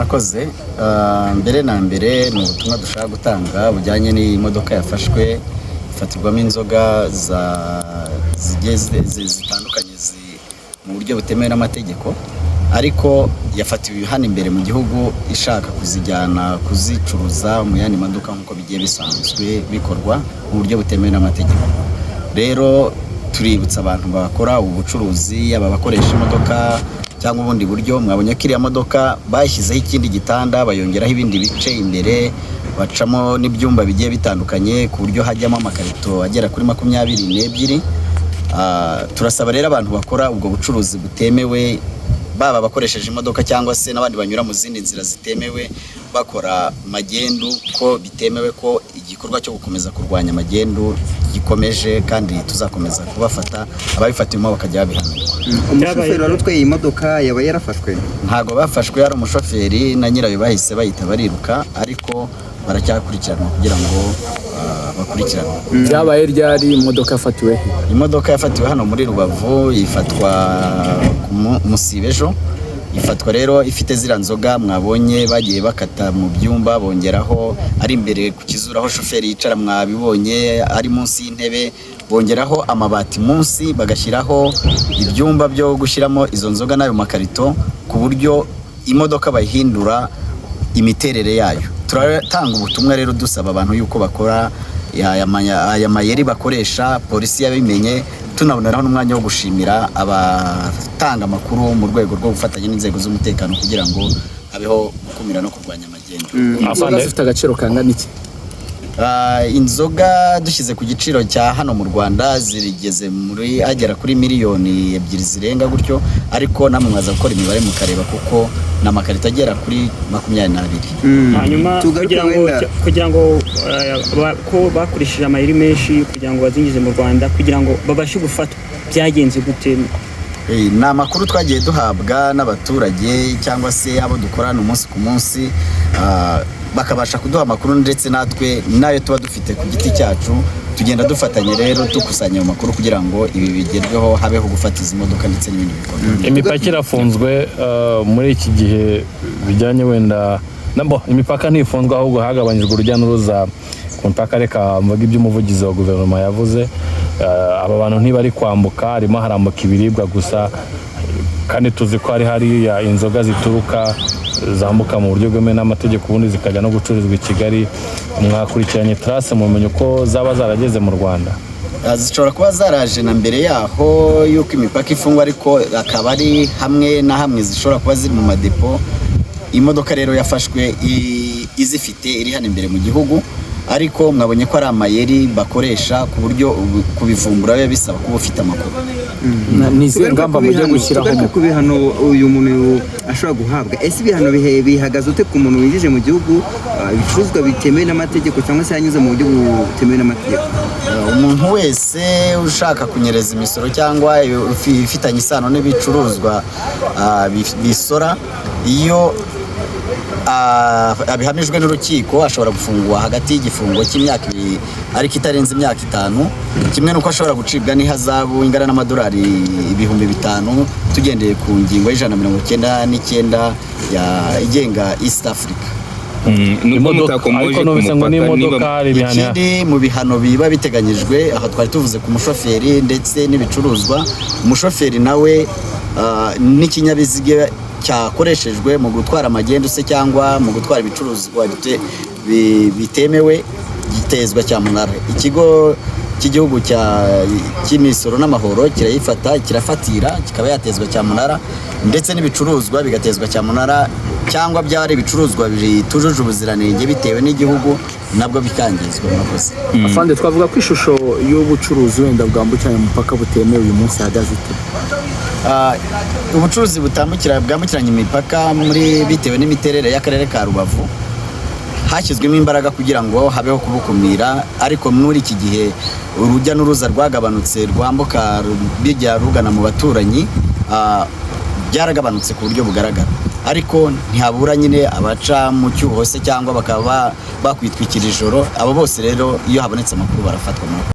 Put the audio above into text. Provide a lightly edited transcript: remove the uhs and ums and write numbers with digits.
Murakoze. Mbere na mbere ni ubutumwa dushaka gutanga bujyanye n'imodoka yafashwe ifatirwamo inzoga za zigiye zitandukanye mu buryo butemewe n'amategeko, ariko yafatiwe hano imbere mu gihugu ishaka kuzijyana kuzicuruza mu yandi maduka nk'uko bigiye bisanzwe bikorwa mu buryo butemewe n'amategeko. Rero tuributsa abantu bakora ubu bucuruzi, yaba abakoresha imodoka cyangwa ubundi buryo. Mwabonye ko iriya modoka bashyizeho ikindi gitanda, bayongeraho ibindi bice imbere, bacamo n'ibyumba bigiye bitandukanye ku buryo hajyamo amakarito agera kuri 22. Turasaba rero abantu bakora ubwo bucuruzi butemewe, baba abakoresheje imodoka cyangwa se n'abandi banyura mu zindi nzira zitemewe bakora magendu, ko bitemewe, ko igikorwa cyo gukomeza kurwanya magendu gikomeje kandi tuzakomeza kubafata, ababifatiwemo bakajya babihanirwa. Umushoferi wari utwaye iyi modoka yaba yarafashwe? Ntabwo bafashwe, ari umushoferi na nyirayo bahise bahita bariruka, ariko baracyakurikiranwa kugira ngo bakurikiranwe. Byabaye ryari? Imodoka yafatiwe he? Imodoka yafatiwe hano muri Rubavu, ifatwa ku musibe ejo. Ifatwa rero ifite ziriya nzoga mwabonye bagiye bakata mu byumba, bongeraho ari imbere ku kizuru aho shoferi yicara, mwabibonye ari munsi y'intebe, bongeraho amabati munsi, bagashyiraho ibyumba byo gushyiramo izo nzoga n'ayo makarito, ku buryo imodoka bayihindura imiterere yayo. Turatanga ubutumwa rero dusaba abantu yuko bakora aya mayeri bakoresha, polisi yabimenye. Tunaboneraho n'umwanya wo gushimira abatanga amakuru mu rwego rwo gufatanya n'inzego z'umutekano kugira ngo habeho gukumira no kurwanya magendu. Inzoga zifite agaciro kangana iki? Inzoga dushyize ku giciro cya hano mu Rwanda zigeze muri agera kuri miliyoni 2 zirenga gutyo, ariko namwe mwaza gukora imibare mukareba, kuko ni amakarito agera kuri 22. Hanyuma Tugaruke kugira ngo wenda- kugira ngo ko bakoresheje amayeri menshi kugira ngo bazinjize mu Rwanda, kugira ngo babashe gufatwa, byagenze gute? Ni amakuru twagiye duhabwa n'abaturage cyangwa se abo dukorana umunsi ku munsi, bakabasha kuduha amakuru, ndetse natwe n'ayo tuba dufite ku giti cyacu. Tugenda dufatanya rero dukusanya ayo makuru kugira ngo ibi bigerweho, habeho gufata izi modoka ndetse n'ibindi bikorwa. Imipaka irafunzwe muri iki gihe bijyanye wenda nabo, imipaka ntifunzwe, ahubwo hagabanyijwe urujya n'uruza ku mipaka. Reka mvuge ibyo umuvugizi wa guverinoma yavuze. Aba bantu ntibari kwambuka, harimo harambuka ibiribwa gusa, kandi tuzi ko hari hariya inzoga zituruka zambuka mu buryo bwemewe n'amategeko, ubundi zikajya no gucururizwa i Kigali. Mwakurikiranye trace mumenye uko zaba zarageze mu Rwanda? Zishobora kuba zaraje na mbere yaho y'uko imipaka ifungwa, ariko akaba ari hamwe na hamwe zishobora kuba ziri mu madepo. Imodoka rero yafashwe izifite iri hano imbere mu gihugu, ariko mwabonye ko ari amayeri bakoresha ku buryo kubivumbura biba bisaba kuba ufite amakuru. Ni izihe ngamba mugiye gushyiraho? Tugaruke ku bihano uyu muntu ashobora guhabwa. Ese ibihano bihagaze ute ku muntu winjije mu gihugu ibicuruzwa bitemewe n'amategeko cyangwa se yanyuze mu buryo butemewe n'amategeko? Umuntu wese ushaka kunyereza imisoro cyangwa ifitanye isano n'ibicuruzwa bisora, iyo abihamijwe n'urukiko ashobora gufungwa hagati y'igifungo cy'imyaka 2 ariko itarenze imyaka 5, kimwe n'uko ashobora gucibwa n'ihazabu ingana n'amadolari 5000, tugendeye ku ngingo ya 199 ya igenga East Africa. Nubwo Imodoka mutakomoje ariko ku numvise ngo mupaka n'imodoka niba hari ibihano. Ikindi mu bihano biba biteganyijwe, aha twari tuvuze ku mushoferi ndetse n'ibicuruzwa, umushoferi nawe n'ikinyabiziga cyakoreshejwe mu gutwara magendu se cyangwa mu gutwara ibicuruzwa bitemewe gitezwa cyamunara. Ikigo cy'igihugu cy'imisoro n'amahoro kirayifata, kirafatira, kikaba yatezwa cyamunara, ndetse n'ibicuruzwa bigatezwa cyamunara, cyangwa byaba ari ibicuruzwa bitujuje ubuziranenge bitewe n'igihugu, nabwo bikangizwa. Murakoze. Afande, twavuga ko ishusho y'ubucuruzi wenda bwambukiranya umupaka butemewe uyu munsi ihagaze ite? Ubucuruzi bwambukiranya imipaka muri bitewe n'imiterere y'akarere ka Rubavu, hashyizwemo imbaraga kugira ngo habeho kubukumira, ariko muri iki gihe urujya n'uruza rwagabanutse rwambuka bijya rugana mu baturanyi, byaragabanutse ku buryo bugaragara, ariko ntihabura nyine abaca mu cyuho se cyangwa bakaba bakwitwikira ijoro. Abo bose rero iyo habonetse amakuru barafatwa. Murakoze.